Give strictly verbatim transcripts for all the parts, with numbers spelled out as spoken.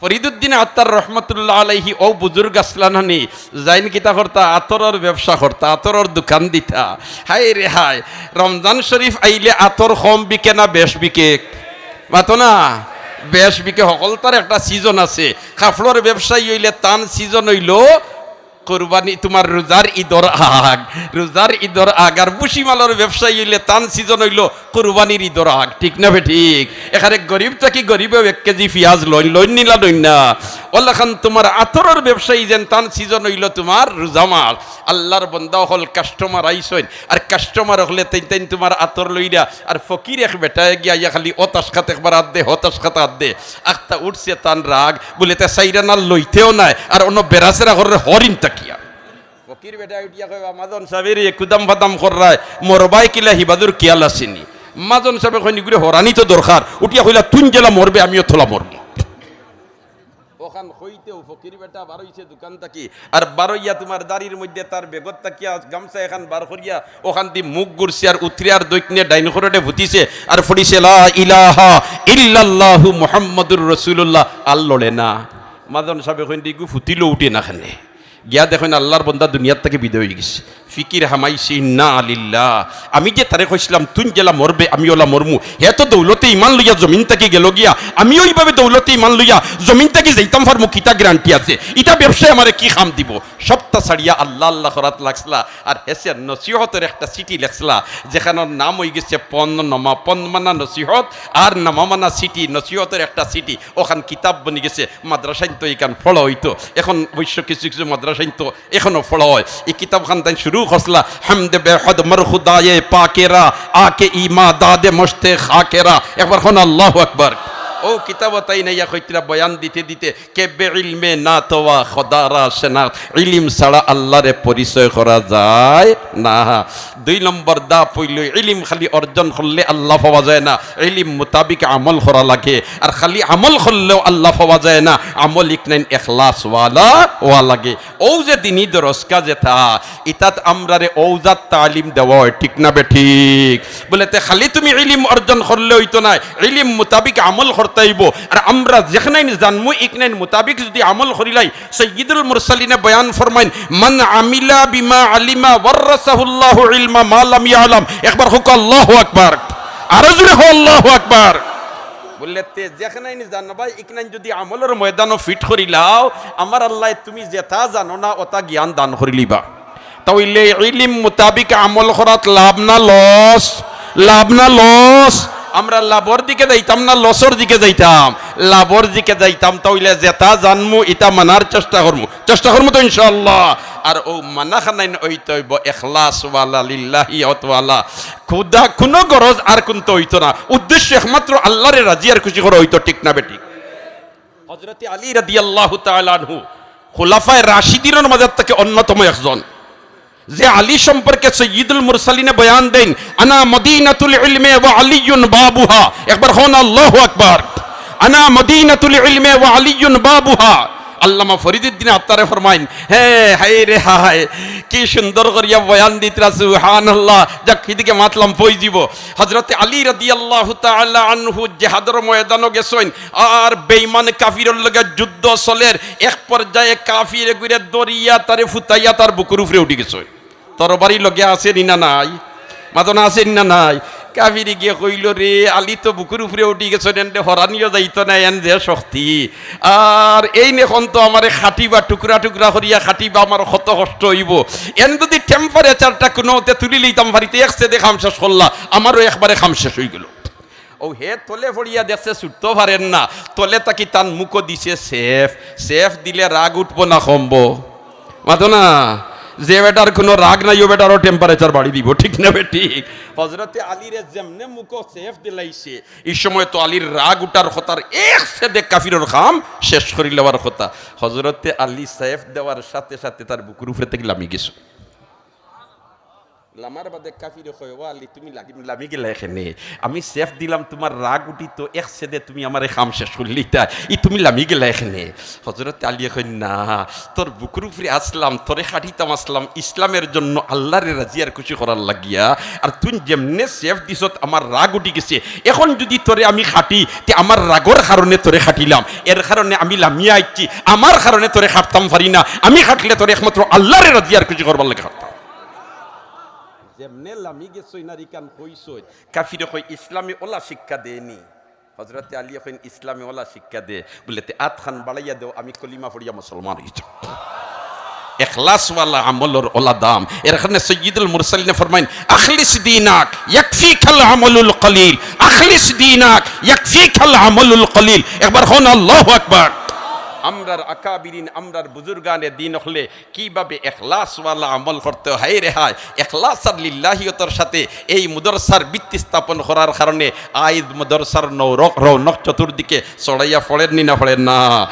ফরিদুদ্দিন আত্তার রহমতুল্লাহ আলাইহি অউ বুজুর্গ আছলা না নি, যাইন কিতা করতা, আতরর ব্যবসা করতা, আতরর দোকান দিতা। হায় রে হায়, রমজান শরীফ আইলে আতর কম বিকে না বেশ বিকে? মাতো না, বেশ বিকে। হকলতার একটা season আছে। কাপড়র ব্যবসায়ী অইলে তান season অইলো কুরবানি, তুমার রোজার ইদর আগ, রোজার ইদর আগ। আর ভুসিমালর ব্যবসায়ী অইলে তান season অইলো কুরবানির ইদর আগ, ঠিক না বেঠিক? এখানে গরিব থাকি গরিবেও এক কেজি পিয়াজ লইন, লইন নি না, লইন না? অলাখান তুমার আতরর ব্যবসায়ী যেন তান season অইলো তুমার রোজা মাস। আল্লার বন্দা অকল customer আইছইন, আর customer অকলে তাইন তাইন তুমার আতর লইরা, আর ফকির এক বেটায় গিয়া ইয়া খালি অতাশকাত একবার আত দে, হতাশকাত আত দে। আখতা উঠছে তান রাগ, বুলে তে সাইরানার লইতেও নায়, আর অন্য বেড়াছেড়া করে হরিন তাকিয়া। ফকির বেটায় উঠিয়া কয়, "বা মাজন সাবে রে, কুদাম ফাদাম কররায়, মরবায় কিলা হিবাদুর খিয়াল আছে নি?" মাজন সাবে কইন, "ইগুরে হরানি তো দরকার।" উঠিয়া কইলা, "তুইন যেলা মরবে, আমিও তলা মরমু।" অখান কইতেউ ফকির বেটা বারইছে দোকান থাকি, আর বারইয়া তুমার দাড়ির মধ্যে তার বেগত থাকিয়া গামছা এখান বার করিয়া অখান দি মুখ ঘুরছে, আর উতরে আর দইকনে ডাইন করোটে ফুতিছে, আর ফুটিছে, "লা ইলাহা ইল্লাল্লাহু মুহাম্মাদুর রাসূলুল্লাহ।" আর লড়ে না। মাজন সাবে কইন, "ইগু ফুতিলো উঠে না কেনে?" গিয়া দেখইন আল্লার বন্দা দুনিয়ার থাকি বিদায় অইগেছে। ফিকির হামাইছে, "ইন্না লিল্লাহ, আমি যে তারে কইছলাম তুইন যেলা মরবে, আমি অলা মরমু। হে তো দৌলতে ইমান লইয়া জমিন থাকি গেলো গিয়া, আমিও ইভাবে দৌলতে ইমান লইয়া জমিন থাকি যাইতাম পারমু, কিতা guarantee আছে? ইতা ব্যবসায় আমারে কি কাম দিবো?" সবতা ছাড়িয়া আল্লা আল্লা করাত লাগছলা। আর হেষে নসিহতর একটা চিঠি লেখছলা, যেখানর নাম অইগেছে পণ নমা, পণ মানা নসিহত আর নমা মানা চিঠি, নসিহতর একটা চিঠি। অখান কিতাব বনিগেছে, মাদ্রাসাইন্তো ইখান পড়া অইতো। এখন অবশ্য কিছু কিছু মাদ্রাসাইন্তো এখনো পড়া অয়। ই কিতাবখান তাইন শুরু করছলা, "হামদে বেহদ মর খুদায়ে পাকেরা, আকে ইমাদাদে মশতে খাকেরা।" একবার কউন আল্লাহু আকবার। অউ কিতাবো তাইন আইয়া কইতরা বয়ান দিতে দিতে, "কে বে ইলমে না তোয়া খোদারা শনাখত, ইলিম ছাড়া আল্লারে পরিচয় করা যায় না।" দুই নম্বর ধাপ অইলো, ইলিম খালি অর্জন করলে আল্লা পাওয়া যায় না, ইলিম মোতাবিক আমল করা লাগে। আর খালি আমল করলেও আল্লা পাওয়া যায় না, আমল ইকনাইন এখলাসওয়ালা অওয়া লাগে। অউ যে দিনি দরসগা যেতা, ইতাত আমরারে অউ জাত তালিম দেওয়া অয়, ঠিক না বেঠিক? বুলে, তে খালি তুমি ইলিম অর্জন করলে অইতো নায়, ইলিম মোতাবিক আমল করতে অইবো। আর আমরা যেখনাইন জানমু, ইকনাইন মোতাবিক যুদি আমল করিলাই, সাইয়্যিদুল মুরসালিনে বয়ান ফরমাইন, "মান আমিলা বিমা আলিমা ওয়াররাসাহুল্লাহু ইলমা মা লাম ইয়ালাম।" একবার কউক্কা আল্লাহু আকবার, আরো জোরে কউক্কা আল্লাহু আকবার। বুলে, তে যেখনাইন জানবায়, ইকনাইন যুদি আমলর ময়দানো fit করিলাও, আমার আল্লায় তুমি যেতা জানো না, অতা জ্ঞান দান করিলিবা। তা অইলে ইলিম মোতাবিক আমল করাত লাভ না loss? লাভ না loss? আমরা লাভর দিকে যাইতাম না লসর দিকে যাইতাম? লাভর দিকে যাইতাম। তা অইলে যেতা জানমু, ইতা মানার চেষ্টা করমু, চেষ্টা করমু তো ইনশাআল্লাহ। আর অউ মানাখানাইন অইতে অইবো এখলাসওয়ালা, লিল্লাহিয়তওয়ালা। খুদা কুনু গরজ আর কুনতা অইতো না, উদ্দেশ্য একমাত্র আল্লারে রাজি আর খুশি করা অইতো, ঠিক না বেঠিক? হজরতে আলী রাদিয়াল্লাহু তাআলা আনহু খুলাফায়ে রাশিদিনর মাঝে থাকি অন্যতম একজন, যে আলী সম্পর্কে সাইয়্যিদুল মুরসালিনে বয়ান দেইন, "আনা মদিনাতুল ইলমে ওয়া আলিয়ুন বাবুহা।" একবার কউন আল্লাহু আকবার। "আনা মদিনাতুল ইলমে ওয়া আলিয়ুন বাবুহা।" আল্লামা ফরিদুদ্দিন আত্তারে ফরমাইন, হে হায় রে হায়, কি সুন্দর করিয়া বয়ান দিতরা, সুবহানাল্লাহ। যাক, হিদিকে মাতলাম পইযিবো। হজরতে আলী রাদিয়াল্লাহু তাআলা আনহু জেহাদর ময়দানো গেছইন, আর বেইমান কাফিরর লগে যুদ্ধ চলের। এক পর্যায়ে কাফির এগুরে ধরিয়া তারে ফুতাইয়া তার বুকুর উপরে উঠি গেছইন। তরবারি লগে আছে নি না নাই? মাতো না, আছে নি না নাই? কাফির ইগিয়ে কইলো, "রে, আলী তো বুকুর উপরে উঠি গেছইন, এনরে হরানিও যাইতো না, এন যে শক্তি। আর এইন এখন তো আমারে কাটিবা, টুকরা টুকরা করিয়া কাটিবা, আমার কত কষ্ট অইবো। এন যুদি temperature টা কুনুমতে তুলি লইতাম পারি, তে এক ছেদে কাম শেষ করলা, আমারও একবারে কাম শেষ অইগেলো।" অউ হে তলে পড়িয়া দেখছে, ছুটতো পারের না, তলে থাকি তান মুখো দিছে সেফ। সেফ দিলে রাগ উঠবো না কমবো? মাতো না, যে বেটার কুনু রাগ নাই, অউ বেটারও temperature বাড়ি দিবো, ঠিক না বেঠিক? হজরতে আলীরে যেমনে মুখো সেফ দিলাইছে, ই সময় তো আলীর রাগ উঠার কথার, এক ছেদে কাফিরর কাম শেষ করিলাওয়ার কথা। হজরতে আলী সেফ দেওয়ার সাথে সাথে তার বুকুর উপরে থাকি লামি গেছে। লামার বাদে কাফিরে কয়, "ও আলী, তুমি লাগি-, লামি গেলায় কেনে? আমি সেফ দিলাম, তুমার রাগ উঠিতো, এক সেদে তুমি আমার এই কাম শেষ করিলিতায়, ই তুমি লামি গেলায় কেনে?" হজরতে আলীয়ে কইন, "না, তোর বুকুর উপরে আছলাম, তোরে কাটিতাম আছলাম ইসলামের জন্য, আল্লারে রাজি আর খুশি করার লাগিয়া। আর তুই যেমনে সেফ দিছত, আমার রাগ উঠি গেছে। এখন যুদি তোরে আমি কাটি, তে আমার রাগর কারণে তোরে কাটিলাম, এর কারণে আমি লামিয়া আইছি, আমার কারণে তোরে কাটতাম পারি না। আমি কাটলে তোরে একমাত্র আল্লারে রাজি আর খুশি করবার লাগি কাটতাম।" যেমনে লামি গেছইন আর ইখান কইছইন, কাফিরে কয়, "ইসলামে অলা শিক্ষা দেয়নি।" হজরতে আলীয়ে কইন, "ইসলামে অলা শিক্ষা দে।" বুলে, "তে আতখান বাড়াইয়া দেও, আমি কলিমা পড়িয়া মুসলমান অইযাই।" এখলাসওয়ালা আমলর অলা দাম। এর কারণে সৈয়দুল মুরসালিনে ফরমাইন, "আখলিস দীনাক ইয়াকফিকাল আমলুল কলিল, আখলিস দীনাক ইয়াকফিকাল আমলুল কলিল।" একবার কউন আল্লাহু আকবার। আমরার আকাবিরিন, আমরার বুজুর্গানে দিন অকলে কিভাবে এখলাসওয়ালা আমল করতে অয়। হায় রে হায়, এখলাস আর লিল্লাহিয়তর সাথে এই মাদ্রাসার ভিত্তি স্থাপন করার কারণে আইজ মাদ্রাসার নৌরক-, রৌনক চতুর্দিকে ছড়াইয়া পড়ের নি না পড়ের না?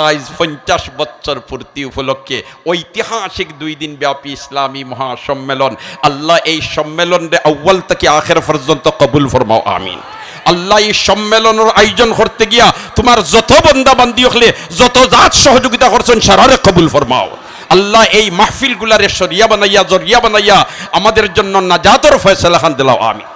আইজ পঞ্চাশ বছর পূর্তি উপলক্ষে ঐতিহাসিক দুই দিন ব্যাপী ইসলামী মহাসম্মেলন। আল্লাহ এই সম্মেলনরে আউয়াল থাকি আখের পর্যন্ত কবুল ফরমাও, আমিন। আল্লাহ এই সম্মেলনর আয়োজন করতে গিয়া তুমার যত বন্দা বান্দি অকলে যত জাত সহযোগিতা করছইন, সারারে কবুল ফরমাও। আল্লাহ এই মাহফিলগুলারে সরিয়া বানাইয়া, জরিয়া বানাইয়া আমাদের জন্য নাজাতর ফয়সালা খান দিলাও, আমিন।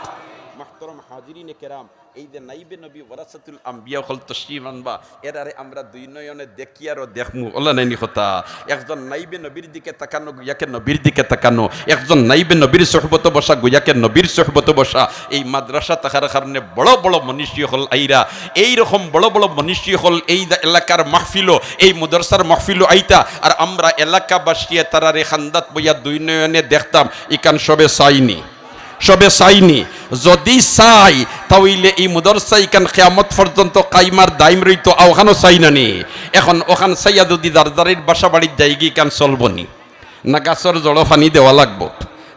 মুহতারাম হাজিরিনে কেরাম, এই যে নাইবে নবী ওয়ারাসাতুল আম্বিয়া অকল তশরিফ আনবা, এরারে আমরা দুই নয়নে দেখি আরো দেখমু, অলা নায়নি কথা? একজন নাইবে নবীর দিকে তাকানো, গুয়াকে নবীর দিকে তাকানো, একজন নাইবে নবীর সোহবতো বসা, গুয়াকে নবীর সোহবতো বসা। এই মাদ্রাসা থাকার কারণে বড় বড় মনীষী অকল আইরা, এই রকম বড় বড় মনীষী অকল এই দা-, এলাকার মাহফিলো, এই মাদ্রাসার মাহফিলো আইতা, আর আমরা এলাকাবাসীয়ে তারারে খান্দাত বইয়া দুই নয়নে দেখতাম, ইখান সবে চাইনি। সবে চাইনি? যুদি চাই, তা অইলে ই মাদ্রাসা ইখান কিয়ামত পর্যন্ত কাইম আর দাইম রইতো, অখানও চাই না নি? এখন অখান চাইয়া যুদি যার যারির বাসা বাড়িত যাইগি, ইখান চলবো নি? না গাছর জড়ো পানি দেওয়া লাগবো?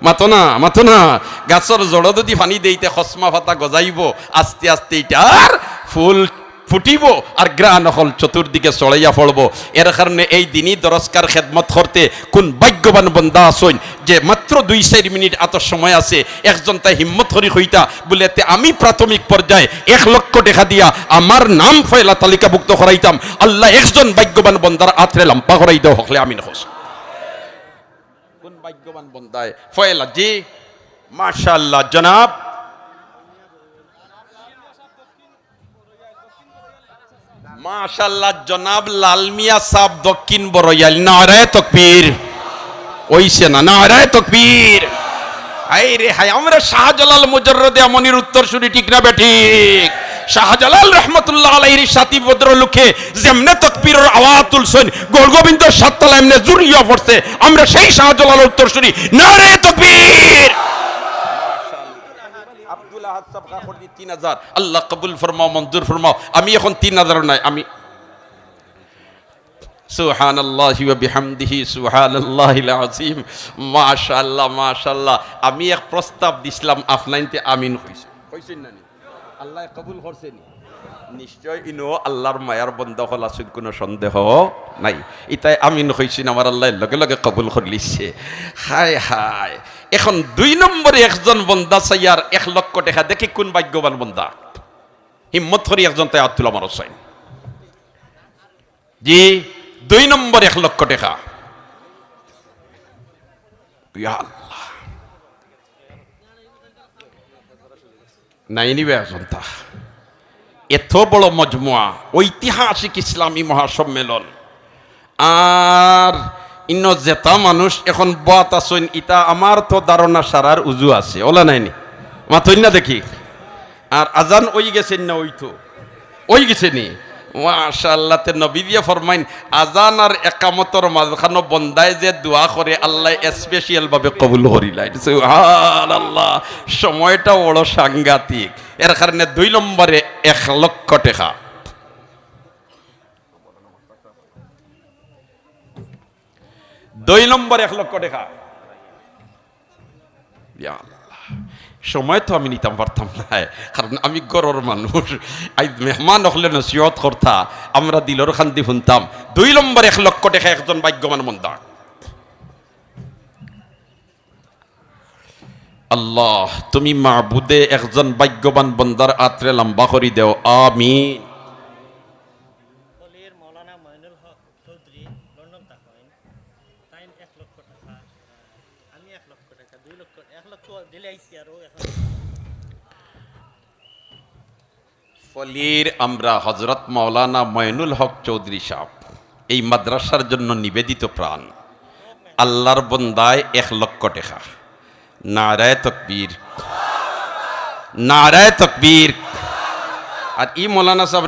মাতো না, মাতো না। গাছর জড়ো যুদি পানি দেইতে খসমা পাতা গজাইবো, আস্তে আস্তে ইটার ফুল ফুটিবো আর ঘ্রাণ অকল চতুর্দিকে ছড়াইয়া পড়বো। এর কারণে এই দিনই দরসগার খেদমত করতে কোন ভাগ্যবান বন্দা আছইন যে মাত্র দুই চাইর মিনিট আতো সময় আছে, একজন তাই হিম্মত করি কইতা বুলে, "তে আমি প্রাথমিক পর্যায়ে এক লক্ষ টেকা দিয়া আমার নাম পয়লা তালিকাভুক্ত করাইতাম।" আল্লাহ একজন ভাগ্যবান বন্দার আতরে লাম্বা করাই দেও, হকলে আমিন কও। কোন ভাগ্যবান বন্দায় পয়লা? জি, মাশাআল্লাহ, জনাব। মাশাআল্লাহ, জনাব লাল মিয়া সাব, দক্ষিণ বড়ইয়াল। নারায়ে তকবীর। অইছে না? নারায়ে তকবীর। হায় রে হায়, আমরা শাহজালাল মুজাররদে আমনির উত্তরসূরি, ঠিক না বেঠিক? শাহজালাল রহমতুল্লাহ আলাইহির সাথী ভদ্রলোকে যেমনে তকবীরর আওয়াজ তুলছইন, গৌরগোবিন্দর সাততলা এমনে জুড়িয়া পড়ছে। আমরা সেই শাহজালালর উত্তরসূরি। নারায়ে তকবীর। আব্দুল আহাদ সাব খা করি তিন হাজার। আল্লাহ কবুল ফরমাও, মঞ্জুর ফরমাও। আমি এখন তিন হাজারও নাই, আমি সুবহানাল্লাহি ওয়া বিহামদিহি, সুবহানাল্লাহিল আযীম। মাশাআল্লাহ, মাশাআল্লাহ। আমি এক প্রস্তাব দিছলাম, আফনাইনতে আমিন কইছইন। কইছইন না নি? আল্লায় কবুল করছে নি? নিশ্চয় ইনো আল্লাহর মায়ার বন্দা অকল আছইন, কুনু সন্দেহ নাই। ইতায় আমিন কইছইন, আমার আল্লায় লগে লগে কবুল করিলিছে। হায় হায়। এখন দুই নম্বরে একজন বন্দা চাইয়ার এক লক্ষ টেকা, দেখি কোন ভাগ্যবান বন্দা। হিম্মত করি একজন তাই আত তুলা মারো চাইন। জি, দুই নম্বর এক লক্ষ টেকা। ইয়া আল্লাহ। নাই নিবে এখন তা। এত বড় মজমুয়া, ঐতিহাসিক ইসলামী মহাসম্মেলন। আর ইনো যেতা মানুষ এখন বওয়াত আছইন, ইতা আমার তো ধারণা সারার উজু আছে, অলা নায়নি? মাতইন না দেখি। আর আজান অই গেছে না? অইতো, অই গেছে নি? মাশাআল্লাহ। তে নবীজিয়ে ফরমাইন, আজান আর একামতর মাঝখানো বন্দায় যে দোয়া করে, আল্লায় special ভাবে কবুল করিলাইন। সুবহানাল্লাহ, সময়টা বড় সাংঘাতিক। এর কারণে দুই নম্বরে এক লক্ষ টেকা। দুই নম্বর এক লক্ষ টেকা। ইয়া আল্লাহ, সময় তো আমি নিতাম পারতাম নায়, কারণ আমি ঘরর মানুষ। আইজ মেহমান অকলে নসিহত করতা, আমরা দিলর কান্দি হুনতাম। দুই নম্বর এক লক্ষ টেকা একজন ভাগ্যবান বন্দা। আল্লাহ, তুমি মাবুদে একজন ভাগ্যবান বন্দার আতরে লম্বা করি দেও, আমিন। ফলির মৌলানা ময়নুল হক চৌধুরী লন্ডন থাকইন, তাইন এক লক্ষ টাকা, আমি এক লক্ষ টাকা, দুই লক্ষ, এক লক্ষ দিলে আইছি আরো এখন। ফলির আমরা হযরত মাওলানা ময়নুল হক চৌধুরী সাহেব, এই মাদ্রাসার জন্য নিবেদিত প্রাণ, আল্লাহর বন্দায় এক লক্ষ টাকা। নারায়ে তকবীর, নারায়ে তকবীর। আর ই মৌলানা সাহেব